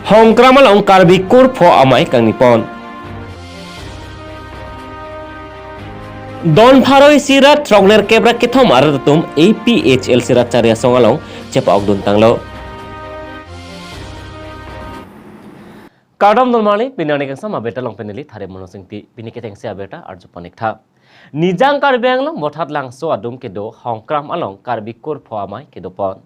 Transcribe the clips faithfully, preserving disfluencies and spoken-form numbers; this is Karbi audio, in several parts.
Hongkram along Karbi kurpho amei kangni pon. Don pharo isi ra throknerkep ra kethom arat atum A P H L C rat chari asong along chepa-ok dun tanglo. Kardom don marli, pini arni kangsam abirta along pen neli Thare Mono Singti, pini kechengsi abirta arju pon-ik tha. Nijang Karbi Anglong Vothatlangso adung kedo Hongkram along Karbi kurpho amei kedo pon.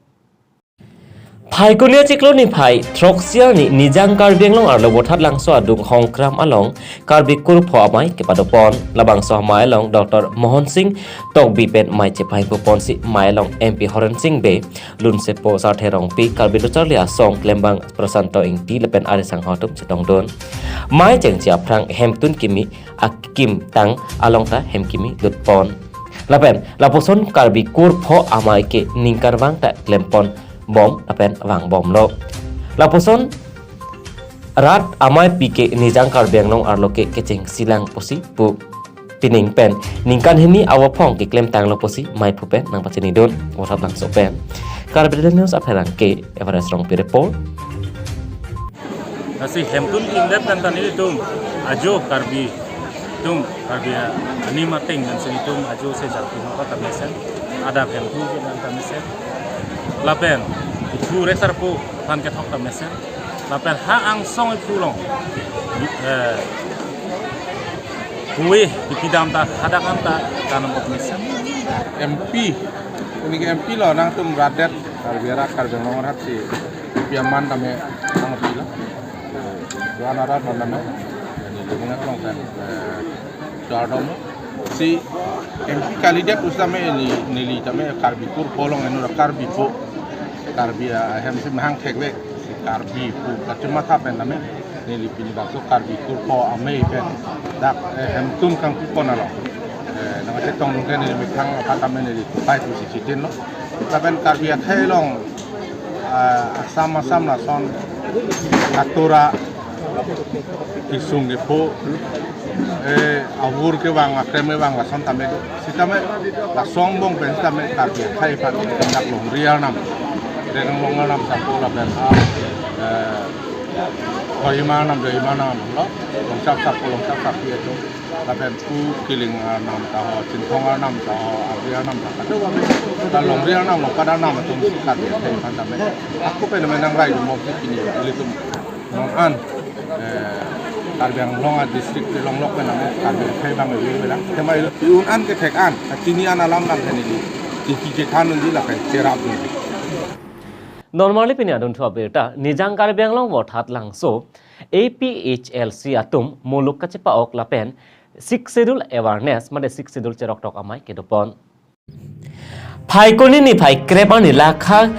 Phaikuni achiklo niphai throksi arni Nijang Karbi Anglong arlo Vothatlangso adung Hongkram along Karbi kurpho amei kepado pon. Labangso amei along Doctor Mohon Sing Tokbi pen mei chepahemphu ponsi mei along M P Horen Sing Bey, Lunsepo Sarthe Rongpi, Karbi Lo Charli Asong klembang Prosanto Ingti lapen ari sangho atum chetong dun. Mei chengji aphrang hemtun kimi akim tang along ta hem kimi lut pon. Lapen lapuson Karbi kurpho amei ke ningkan vang ta klem pon bom lapen vang bomlo. Lapuson rat ameipi ke Nijang Karbi Anglong arlo ke kechengsi lang pusi pu. Pining pen ningkan hini awaphong keklem tanglo pusi meiphu pen nangpachini dun. Vothatlangso pen Karbi Daily News apherangke Everest Rongpi report. Lasi hemtun kimdet pen ta nelitum ajo Karbi atum, Karbi anim ateng pen si nelitum ajo se jati nokta mesen, adap hemtun ke nang ta mesen. Lapen iphu Resarpo aphan kethok ta mesen. Lapen ha angsong iphu along, eh, kue ipidam ta hadak an ta tanam ok mesen. M P, ini ke M P lo, nangtum rat det, Karbi arat, Karbi Anglong arat si ipi aman tame nangpilo. Doan arat non tame, ini lebih ngeklong kan, eh, Kardom si M P candidate pusitame neli, neli tame Karbi kurpho along eno ra Karbi pho. Karbi ahem si mahang thekvek si Karbi pho kachematha pen tame neli pini bangso Karbi kurpho amei pen dak, eh, hemtun kangpi pon along, eh, nangchetong dun ke neli methang aphan tame neli pai pusi chitin lo. Lapen Karbi akhei along, ah, Assam, Assam lason katura kisung kepho, eh, avur kevang, akrem kevang lason tame do. Sitame lason angbong pen sitame Karbi akhei aphan dak longri arnam, Rengkang long arnam sarpo lapen, ah, eh, Kohima arnam, Kohima arnam lo, Longchap sarpo, Longchap sarpi atum. Lapen pu Kiling arnam ta ho, Chinthong arnam ta ho, Agri arnam ta ho, kadokave ta longri arnam, longpat arnam atum si Karbi akhei aphan tame ako pen tame nang rai dun bom si pini ilitum non an, eh, Karbi Anglong adistrict kelong lok pen tame Karbi akhei abang ave lang. Tema ilitum un an kethek an, kachini an alam lang kan ili. Chiki chethan unji lapen cherap unji. Don marli, pini adunthu abirta, Nijang Karbi Anglong Vothatlangso A P H L C atum muluk kachepa-ok lapen Sixth Schedule awareness mate Sixth Schedule cheroktok amei kedo pon. Phaikuni niphai krep arni lakha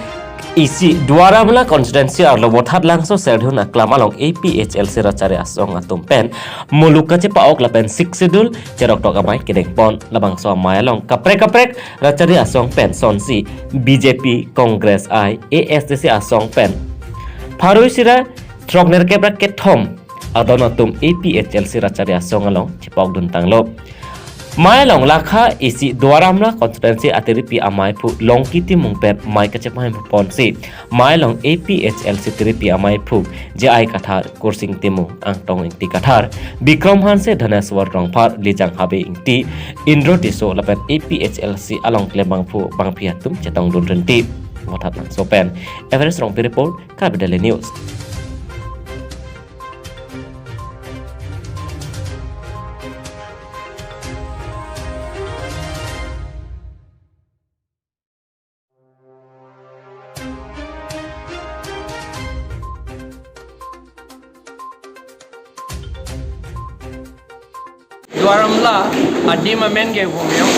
isi Duar Amla constituency arlo Vothatlangso Serdihun Aklam along A P H L C rat chari asong atum pen muluk kachepa-ok lapen Sixth Schedule cheroktok amei kedeng pon. Labangso amei along kaprek kaprek rat chari asong pen sonsi B J P, Congress I, A S D C asong pen pharo isi ra throknerkep ra kethom adon atum A P H L C rat chari asong along chepa-ok dun tanglo. Mei along lakha isi Duar Amla constituency atiripi ameiphu Longki Timung pen mei kachepahemphu ponsi mei along A P H L C tiripi ameiphu J I Kathar, Kursing Timung, Angtong Ingti Kathar, Bikrom Hanse, Dhaneswar Rongphar, Lijang Habe Ingti, Indro Tisso lapen A P H L C along klembangphu bangpi atum chetong dun renti. Vothatlangso pen Everest Rongpi report, Karbi Daily News. Duar Amla adim amen ke Humyong.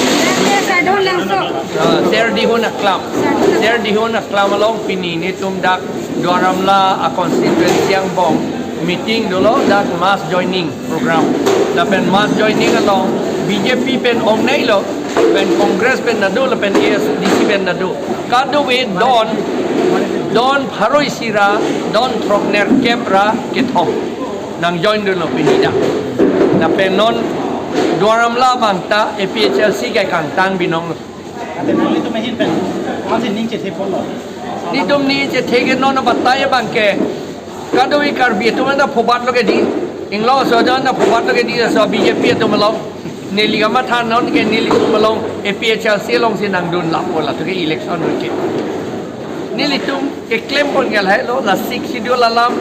Serdihun Langso. Ah, Serdihun Aklam. Serdihun Aklam along pini nelitum dak Duar Amla a constituency angbong meeting dolo, dak mass joining program. Lapen mass joining along B J P pen ongneilo, pen Congress pen ta do, lapen A S D C pen ta do. Kadokave don, don pharo isi ra, don throknerkep ra kethom nang join dunlo pini dak. Lapen non Duar Amla abang ta A P H L C ke kangtang binong. Ante nanglitum ahin pen, ansi ning chethe ponlo. Nelitum ning chethe ke non batai abang ke Kadokave Karbi atum anta phobat lo ke di, inglong aso ajo anta phobat lo ke di, aso B J P atum along. Neli kamatha non ke nelitum along A P H L C alongsi nangdun lapo latum ke election lo ke. Nelitum keklem pon ke lahelo, la Sixth Schedule alam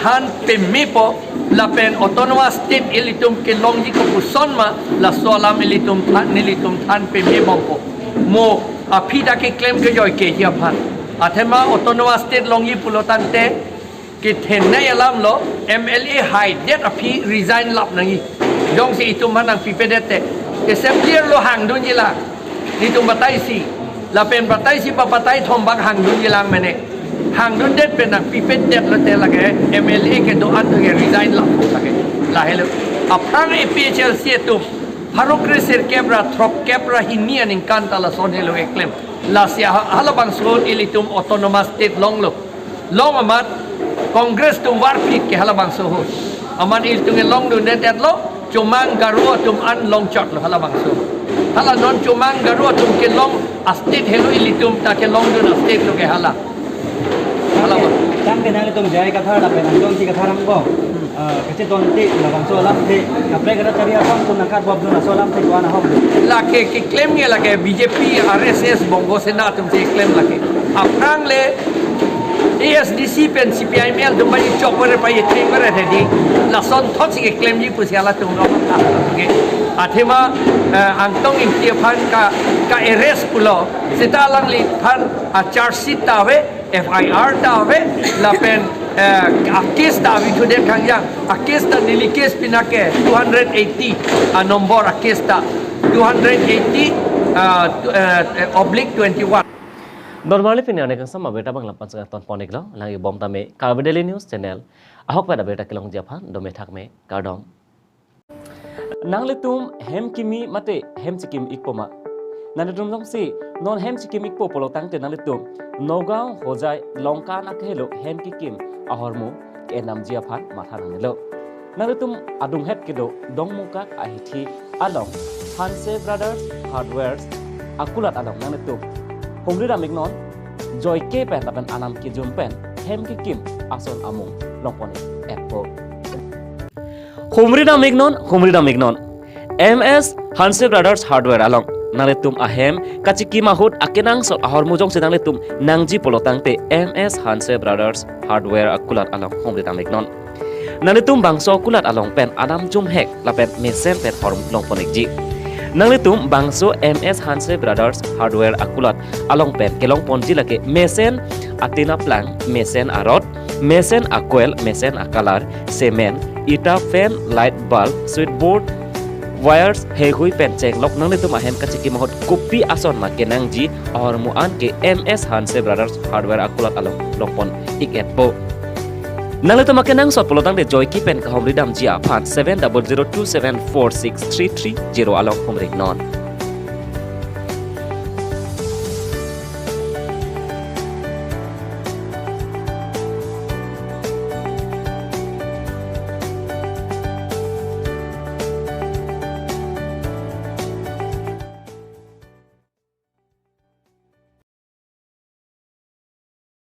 han pemepo, lapen autonomous state ilitum kelongji kopuson ma, laso alam ilitum than, nelitum than pemebompo. Mo aphi ta keklem kejoi keji aphan. Athema autonomous state longji pulo tangte, kethenei alam lo, M L A haidet aphi resign lap nangji. Jongsi itum aphan nangpipedet te, assembly arlo hangdunji lang. Nelitum batai isi, lapen batai isi ba batai thom bak hangdunji lang mene. Hangdundet pen nangpipedet lote lake M L A kedo-an atum ke resign lap lake. Lahelo. Aphrang A P H L C atum pharo kre sirkep ra throkkep ra hini aningkan ta lason helo keklem. Lasi ha-, halabangso ilitum autonomous state longlo. Long amat Congress atum varphit ke halabangso ahut. Amat ilitum ke longdundetlo, Chomang Garo atum an longchotlo halabangso. Hala non Chomang Garo atum kelong a-state helo, ilitum ta kelongdun a-state lo ke hala. Hala ba. Tangte nanglitum J I Kathar lapen Angtong Ingti Kathar angbong, eh, kachetongte labangso alamthe kaprek kaprek kari atum nangkatbomdun laso alamthe ko-an ahok? Lake keklem ke lake B J P, R S S, Bongo Sena atumsi keklem lake. Aphrang le A S D C pen C P I M L atum paji chok pare, paji theng pare hedi. Lason thotsi keklemji pusi halatum rong ta ke. Athema, eh, Angtong Ingti aphan ka, ka-arrest pulo. Seta alangliphan a-charge sheet ta ave, F I R ta ave, lapen, eh, a-case ta ave thudet kangjang. A-case ta neli case pinake two hundred eighty a-number a-case ta. Two hundred eighty, ah, tu-, eh, eh, oblique twenty-one. Normal pini ane kangsam abirta bang lapan setengah ton ponik lo, lagi bom tame Karbi Daily News Channel. Ahok pada abirta kelongji aphan, dome thakme, kardom. Nanglitum hem kimi mate hem chikim ikpo ma? Nanglitum jongsi non hem chikim ikpo pulo tangte nanglitum Nagaon Hojai Longkan akehelo hem kekim ahormu ke-endamji aphan matha nangnelo. Nanglitum adunghet kedo Dongmukak ahithi along Hanse Brothers Hardware akulat along nanglitum humridam iknon, joike pen lapen anam kejum pen hem kekim ason amung longpon-ik etpo. Humridam iknon, humridam iknon. M S Hanse Brothers Hardware along nanglitum ahem kachikim ahut akenangsot ahormu jongsi nanglitum nangji pulo tangte M S Hanse Brothers Hardware akulat along humridam iknon. Nanglitum bangso akulat along pen anam jumhek lapen mesen pen ahormu longpon-ikji. Nanglitum bangso M S Hanse Brothers Hardware akulat along pen kelongponji lake mesen atina plang, mesen arod, mesen a-coil, mesen a-color, cement, ita, fan, light bulb, switchboard, wires, heihui pen chenglok nanglitum ahem kachikim ahut kopi ason ma kenangji ahormu an ke M S Hanse Brothers Hardware akulat along longpon-ik etpo. Nanglitum akenangsot pulo tangte joike pen kahumridamji aphan seven double zero two seven four six three three zero along humri iknon.